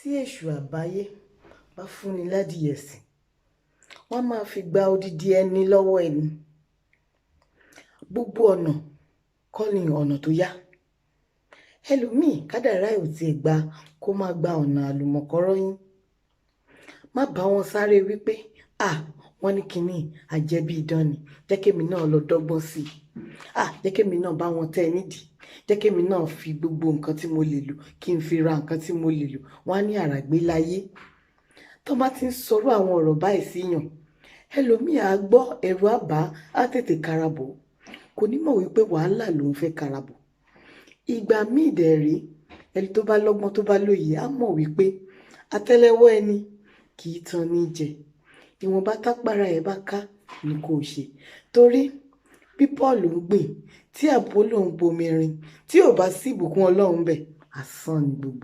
Tí èṣù àbáyé bá fúnni ládìyẹ sìn, wọ́n á máa fi gba odidi ẹni lọ́wọ́ ẹni. Gbogbo ọ̀nà kọ́ ni ọ̀nà tó yá. Ẹlòmíì kádàrá ẹ̀ ò tiẹ̀ gba kó máa gba ọ̀nà àlùmọ̀kọ́rọ́ yín. Má bá wọn sáré wípé, à, wọ́n ní kinní àjẹbí idán ni, jẹ́ kémi náà lọ dọ́gbọ́n sí i. À, jẹ́ kémi náà bá wọn tẹ́ ẹ nídìí. Jẹ́ kémi náà fi gbogbo nǹkan tí mo lè lò kí n fi ra nǹkan tí mo lè lò. Wọ́n á ní àràgbé láyé. Tó bá ti ń sọ̀rọ̀ àwọn ọ̀rọ̀ báyìí síyàn, ẹlòmíì á gbọ́, ẹ̀rù á bà á, á tètè karabọ̀. Kò ní mọ̀ wípé wàhálà lòún fẹ́ karabọ̀. Ìgbà míì dẹ̀ rí, ẹni tó bá lọ́gbọ́n tó bá lóye á mọ̀ wípé àtẹ́lẹwọ́ ẹni kì í tan ní jẹ. Ìwọ̀nba tágbára ẹ̀ bá ká ni kò ṣe. Torí bí Paul ń gbìn, tí Apollo ń bomi rin, tí ò bá sí ìbùkún Ọlọ́run bẹ̀, asán ni gbogbo ẹ̀.